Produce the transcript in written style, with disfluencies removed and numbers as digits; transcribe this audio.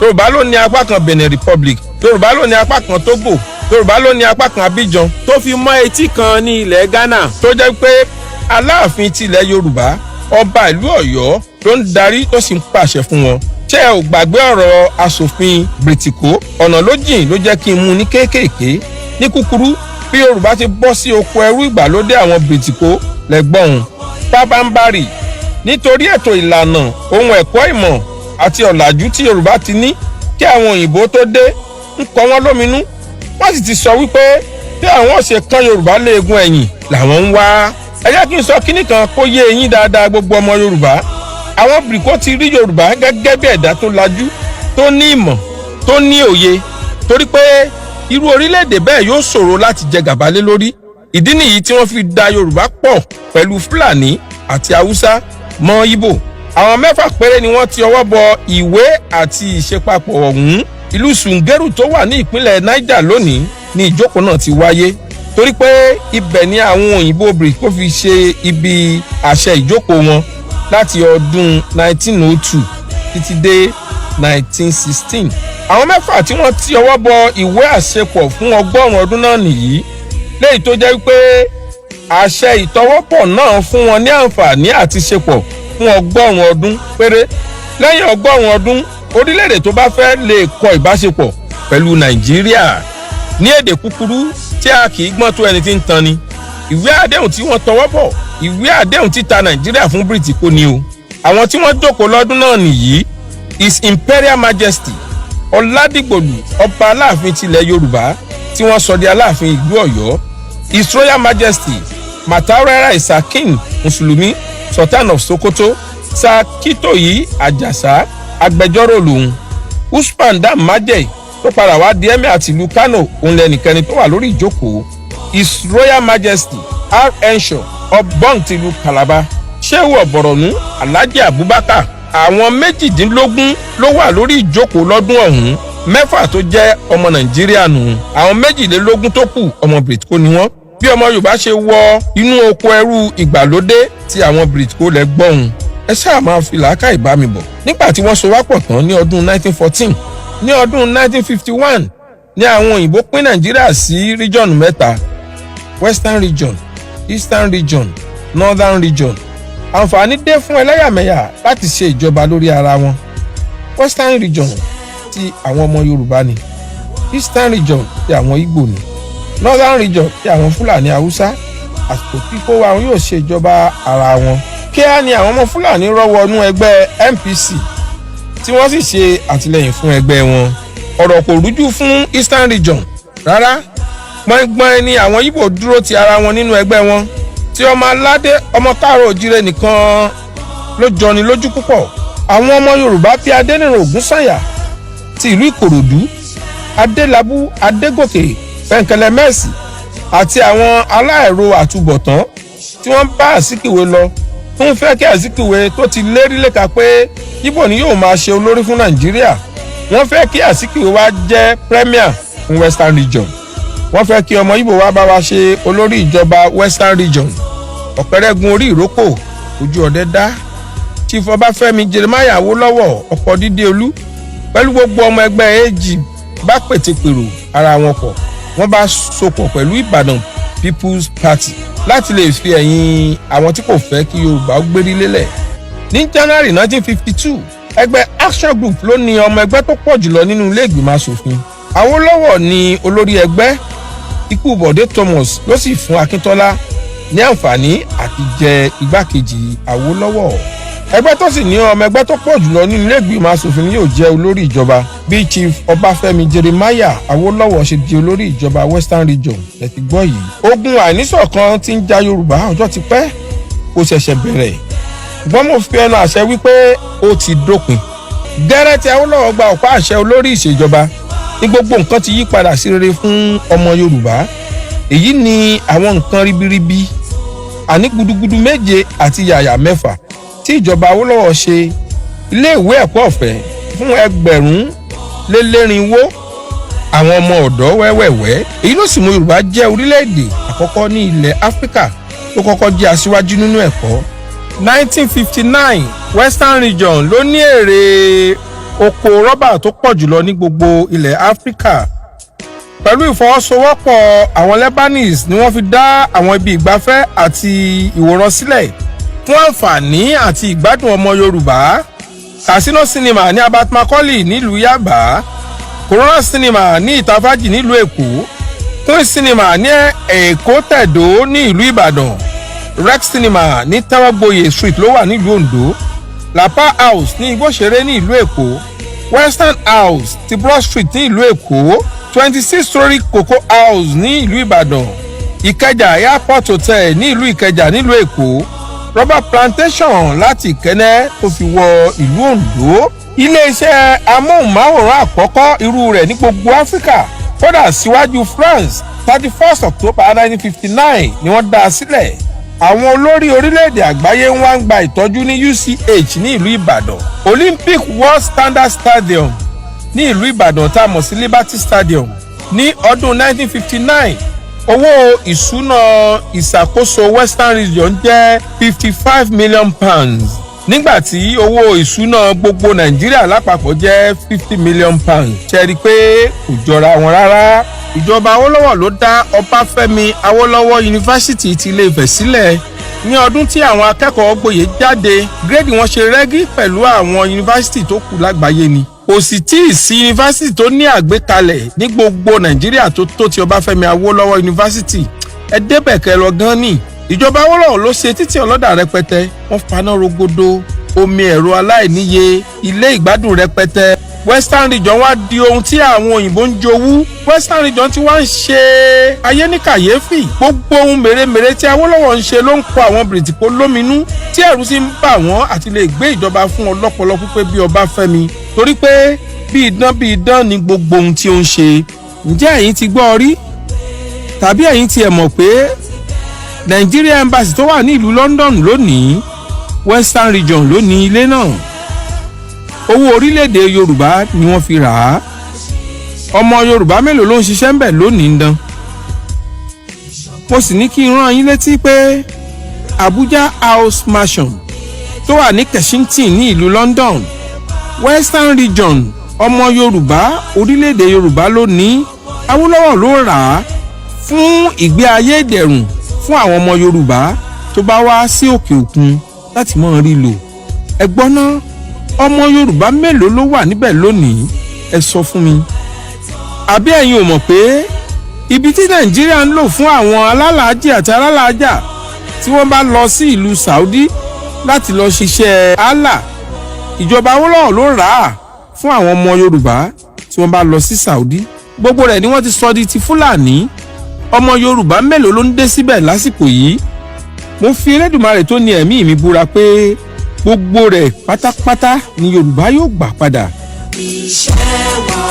Yorùbá ló ní apá kan Benin Republic. Yorùbá ló ní apá kan Togo. Yorùbá ló ní apá kan Abidjan tó fi mọ́ etí kan ní ilẹ̀ Ghana, tó jẹ́ pé Aláàfin tilẹ̀ Yorùbá, ọba ìlú Ọ̀yọ́, ló ń darí tó sì ń pàṣẹ fún wọn. Ṣé ẹ ò gbàgbé ọ̀rọ̀ asòfin Bìrìtìkó? Ọ̀nà ló jìn ló jẹ́ kí n mú ní kéékèèké. Ní kúkúrú, bí Yorùbá ti bọ́ sí oko ẹrú ìgbàlódé àwọn Bìrìtìkó lẹ́gbọ̀n pábánbárì, nítorí ètò ìlànà ohun ẹ̀kọ́, ìmọ̀ àti ọ̀làjú tí Yorùbá ti ní kí àwọn òyìnbó tó dé ń kọ wọ́n lóminú. Wọ́n sì ti sọ wípé bí àwọn ṣe kán Yorùbá léegun ẹ̀yìn làwọn ń wá. Ẹ jẹ́ kí n sọ kínní kan kó yé eyín dáadáa, gbogbo ọmọ Yorùbá. Àwọn Bìrìkó ti rí Yorùbá gẹ́gẹ́ bí ẹ̀dá tó lajú, tó ní ìmọ̀, tó ní òye, torí pé irú orílẹ̀-èdè bẹ́ẹ̀ yóò ṣòro láti jẹ gàba lé lórí. Ìdí nìyí tí wọ́n fi da Yorùbá pọ̀ pẹ̀lú Fúlàní àti Haúsá mọ́ Ìbò. Àwọn mẹ́fà péré ni wọ́n ti ọwọ́ bọ ìwé àti ìṣepapọ̀ ọ̀hún. Ìlú Sùngẹ́rù tó wà ní ìpínlẹ̀ Niger lónìí ni ìjókòó náà ti wáyé, torí pé ibẹ̀ ni àwọn òyìnbó Bìrìkó fi ṣe ibi àṣẹ ìjókòó wọn láti ọdún 1902 títí dé 1916. Àwọn mẹ́fà tí wọ́n ti ọwọ́ bọ ìwé àṣepọ̀ fún 100 ọdún náà nìyí, léyìí tó jẹ́ pé àṣẹ ìtọwọ́pọ̀ náà fún wọn ní àǹfààní àti ṣepọ̀ fún 100 ọdún péré. Lẹ́yìn 100 ọdún, orílẹ̀-èdè tó bá fẹ́ lè kọ ìbáṣepọ̀ pẹ̀lú Nàìjíríà. Ní èdè kúkúrú, tí a kì í gbọ́n tó ẹni tí ń tan ni, ìwé àdéhùn tí wọ́n tọwọ́ bọ̀, ìwé àdéhùn títa Nàìjíríà fún Bìrìtìkó ni o. Àwọn tí wọ́n jókòó lọ́dún náà nìyí: His Imperial Majesty Ọládìgbòlù, ọba Aláàfin tilẹ̀ Yorùbá tí wọ́n sọ di Aláàfin ìlú Ọ̀yọ́; His Royal Majesty Mataurera Isakin Mùsùlùmí, Sultan of Sokoto; Sir Kitoyi Àjàsá, agbẹjọ́rò lòun; Usman Dan Majẹ, tó padà wá di emir tìlú Kano, òun lẹnìkẹni tó wà lórí ìjókòó; His Royal Majesty R. Enshaw, Ọbọ̀n tìlú Calabar; Shehu Ọ̀bọ̀rọ̀nù Alhaji Abubakar. Àwọn 18 ló wà lórí ìjókòó lọ́dún ọ̀hún. 6 tó jẹ́ ọmọ Nàìjíríà nù, àwọn 22 tó kù, ọmọ Bìrìtìkó ni wọ́n. Bí ọmọ Yorùbá ṣe wọ inú oko ẹrú ìgbàlódé tí àwọn Bìrìtìkó lẹ gbọ́hùn, ẹ ṣáà máa fi làákàyè bá mi bọ̀. Nígbà tí wọ́n so wá pọ̀ tán ní ọdún 1914, ní ọdún 1951 ní àwọn òyìnbó pín Nàìjíríà sí region mẹ́ta: Western Region, Eastern Region, Northern Region. Àǹfààní dé fún ẹlẹ́yàmẹ̀yà láti ṣe ìjọba lórí ara wọn. Western Region ti àwọn ọmọ Yorùbá ni, Eastern Region ti àwọn Ìgbò ni, Northern Region ti àwọn Fúlàní Haúsá. Àsìkò tí kó wa yóò ṣe ìjọba ara wọn. Kíá ni àwọn ọmọ Fúlàní rọ́wọ́nú ẹgbẹ́ NPC, tí wọ́n sì ṣe àtìlẹ́yìn fún ẹgbẹ́ wọn. Ọ̀rọ̀ kò rújú fún Eastern Region rárá. Gbọ̀ngbọ̀n ni àwọn Ìgbò dúró ti ara wọn nínú ẹgbẹ́ wọn. Tí ọmọ aládé, ọmọ káàró òjire nìkan ló jọni lójú púpọ̀. Àwọn ọmọ Yorùbá bíi Adẹniran Ògúnsànyà ti ìlú Ìkòròdú, Adélábù Adégòkè, Pẹ̀ǹkẹ̀lẹ̀ Mẹ́sì àti àwọn aláìro àtúbọ̀tán tí wọ́n bá Àsìkìwé lọ tó ń fẹ́ kí Àsìkìwé tó ti lérí léka pé Ìgbò ni yóò máa ṣe olórí fún Nàìjíríà. Wọ́n fẹ́ kí Àsìkìwé wá jẹ́ premier fún Western Region. Wọ́n fẹ́ kí ọmọ Ìgbò wá bá wa ṣe olórí ìjọba Western Region. Ọ̀pẹ̀rẹ̀gùn orí ìrókò, ojú ọdẹ dá. Chief Ọbáfẹ́mi Jeremiah Awólọ́wọ̀, ọkọ̀ dídé olú, pẹ̀lú gbogbo ọmọ ẹgbẹ́ AG bá pètèpèrò ara wọn pọ̀, wọ́n bá sopọ̀ pẹ̀lú Ìbàdàn People's Party láti lè fi ẹ̀yìn àwọn tí kò fẹ́ kí Yorùbá gbérí lélẹ̀. Ní January 1952, ẹgbẹ́ Action Group ló ní ọmọ ẹgbẹ́ tó pọ̀ jùlọ nínú ilé ìgbìmọ̀ asòfin. Awólọ́wọ̀ ní olórí ẹgbẹ́. Ikú Bọ̀dé Thomas ló sì fún Akíntọ́lá ní àǹfààní àti jẹ igbákejì Awólọ́wọ̀. Ẹgbẹ́ tó sì ní ọmọ ẹgbẹ́ tó pọ̀ jùlọ nínú ilé ìgbìmọ̀ asòfin yóò jẹ́ olórí ìjọba. Bí Chief Ọbáfẹ́mi Jeremiah Awólọ́wọ̀ ṣe di olórí ìjọba Western Region ẹ ti gbọ́ yìí. Ogun àìníṣọ̀kan tí ń ja Yorùbá ọjọ́ ti pẹ́, kò ṣẹ̀ṣẹ̀ bẹ̀rẹ̀, ṣùgbọ́n mo fi ẹnu àṣẹ wípé ó ti dópin. Gẹ́rẹ́ tí Awólọ́wọ̀ gba ọ̀pá àṣẹ olórí ìṣèjọba ní gbogbo nǹkan ti yí padà sí rere fún ọmọ Yorùbá. Èyí ni àwọn nǹkan ribiribi, àní gudugudu méje àti yàyà mẹ́fà tí ìjọba Awólọ́wọ̀ ṣe: iléèwé ẹ̀kọ́ ọ̀fẹ́ fún 4,000 àwọn ọmọ ọ̀dọ́ wẹ́wẹ̀wẹ́. Èyí ló sì mú Yorùbá jẹ́ orílẹ̀-èdè àkọ́kọ́ ní ilẹ̀ Áfíríkà tó kọ́kọ́ jẹ́ aṣíwájú nínú ẹ̀kọ́. 1959, Western Region ló ní èrè Oko rọ́bà tó pọ̀ jùlọ ní gbogbo ilẹ̀ Áfíríkà. Pẹ̀lú ìfọwọ́sowọ́pọ̀ àwọn Lebanese ni wọ́n fi dá àwọn ibi ìgbafẹ́ àti ìwòran sílẹ̀ fún àǹfààní àti ìgbádùn ọmọ Yorùbá. Casino Cinema ní Herbert Macaulay nílùú Yaba, Corona Cinema ní Ìtafájì nílùú Èkó, Queen Cinema ní Èkó Tẹ̀dó ní ìlú Ìbàdàn, Rex Cinema ní Tẹ́wọ́gboyè Street ló wà nílùú Oǹdó, Lapa House ní Igbóṣeré ní ìlú Èkó, Western House ti Broad Street ní ìlú Èkó, 26 story Cocoa House ní ìlú Ìbàdàn, Ìkẹjà Airport Hotel ní ìlú Ìkẹjà nílùú Èkó, rubber plantation láti Ìkẹ́nẹ́ tó fi wọ ìlú Oǹdó. Iléeṣẹ́ amóhùnmáwòrán àkọ́kọ́ irú rẹ̀ ní gbogbo Áfíríkà, kódà síwájú France, 31st October 1959 ni wọ́n dá a sílẹ̀. Àwọn olórí orílẹ̀-èdè àgbáyé ń wá ń gba ìtọ́jú ní UCH ní ìlú Ìbàdàn. Olympic World Standard Stadium ní ìlú Ìbàdàn tá a mọ̀ sí Liberty Stadium ní ọdún 1959, owó ìṣúná ìṣàkóso Western Region jẹ́ £55 million, nígbà tí owó ìṣúná gbogbo Nàìjíríà lápapọ̀ jẹ́ £50 million. Ṣe rí i pé kò jọra wọn rárá? Ìjọba Awólọ́wọ̀ ló dá Ọbáfẹ́mi Awólọ́wọ̀ Yunifásitì ti Ilé-Ifẹ̀ sílẹ̀. Ní ọdún tí àwọn akẹ́kọ̀ọ́ gboyè jáde, grade wọn ṣe rẹ́gí pẹ̀lú àwọn yunifásitì tó kù lágbàáyé ni. Kò sì tí ì sí yunifásitì tó ní àgbékalẹ̀ ní gbogbo Nàìjíríà tó tó ti Ọbáfẹ́mi Awólọ́wọ̀ Yunifásitì. Ẹ débẹ̀ kẹ́ lọ gan ni. Ìjọba Awólọ́wọ̀ ló ṣe títì ọlọ́dà rẹpẹtẹ, wọ́n faná rogodo, omi ẹ̀rọ aláìníye, ilé ìgbádùn rẹpẹtẹ. Western Region wá di ohun tí àwọn òyìnbó ń jowú. Western Region tí wá ń ṣe ayé ní kàyéfì. Gbogbo ohun mèremère tí Awólọ́wọ̀ ń ṣe ló ń kọ àwọn Bìrìtìkó lóminú, tí ẹ̀rù sì ń bà wọ́n àti lè gbé ìjọba fún ọlọ́pọlọ pípé bí Ọbáfẹ́mi, torí pé bí idán bí idán ni gbogbo ohun tí ó ń ṣe. Ǹjẹ́ ẹ̀yin ti gbọ́ rí, tàbí ẹ̀yin tiẹ̀ mọ̀ pé Nigeria Embassy tó wà ní ìlú London lónìí, Western Region ló ní ilé náà? Owó orílẹ̀-èdè Yorùbá ni wọ́n fi rà á. Ọmọ Yorùbá mélòó ló ń ṣiṣẹ́ ń bẹ̀ lónìí ń dán? Mo sì ní kí n rán yín létí pé Abuja House Mansion tó wà ní Kensington ní ìlú London, Western Region, ọmọ Yorùbá, orílẹ̀-èdè Yorùbá ló ní. Awólọ́wọ̀ ló rà á fún ìgbé ayé ìdẹ̀rùn fún àwọn ọmọ Yorùbá tó bá wá sí òkè òkun láti mọ̀ rí lò. Ẹ gbọ́ ná, ọmọ Yorùbá mélòó ló wà níbẹ̀ lónìí? Ẹ sọ fún mi. Àbí ẹ̀yin ò mọ̀ pé ibi tí Nàìjíríà ń lò fún àwọn alálàájì àti alálàájà tí wọ́n bá lọ sí ìlú Saudi láti lọ ṣiṣẹ́ Allah, ìjọba Awólọ́wọ̀ ló rà á fún àwọn ọmọ Yorùbá tí wọ́n bá lọ sí Saudi? Gbogbo rẹ̀ ni wọ́n ti sọ di ti Fúlàní. Ọmọ Yorùbá mélòó ló ń dé síbẹ̀ lásìkò yìí? Mo fi Elédùmarè tó ní ẹ̀mí mi búra pé gbogbo rẹ̀ pátápátá ni Yorùbá yóò gbà padà. Iṣẹ́ wa.